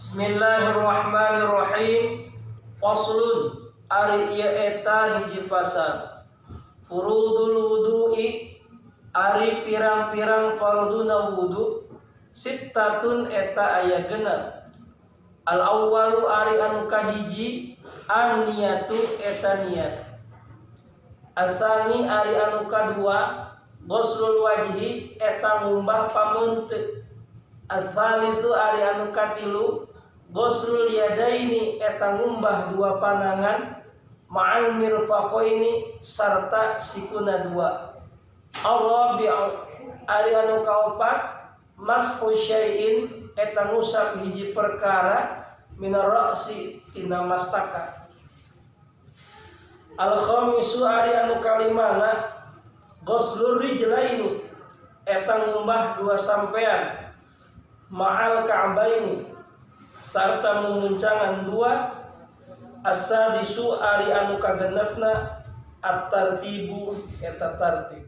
Bismillahirrahmanirrahim. Faslun, ari ieu eta hiji fasal. Furudul wudu'i, ari pirang-pirang farduna wudu, sittatun, eta aya 6. Al awwalu, ari anu kahiji, an niyatu, eta niat. Asani, ari anu kadua, ghuslul wajhi, eta ngumbah pameunteuk. Asalisu, ari anu katilu, ghuslul yadaini, eta ngumbah dua panangan, ma'al mirfaqaini, sarta sikuna dua. Ar-rabi'u, ari anu kaopat, mashu syai'in, eta ngusap hiji perkara, minar ra'si, tina mastaka. Al khamisu, ari anu kalimana, ghuslur rijlaini, eta ngumbah dua sampean, ma'al ka'baini, sarta mumuncangan dua. Asadisu, ari anu kagenepna, at-tartibu, eta tartib.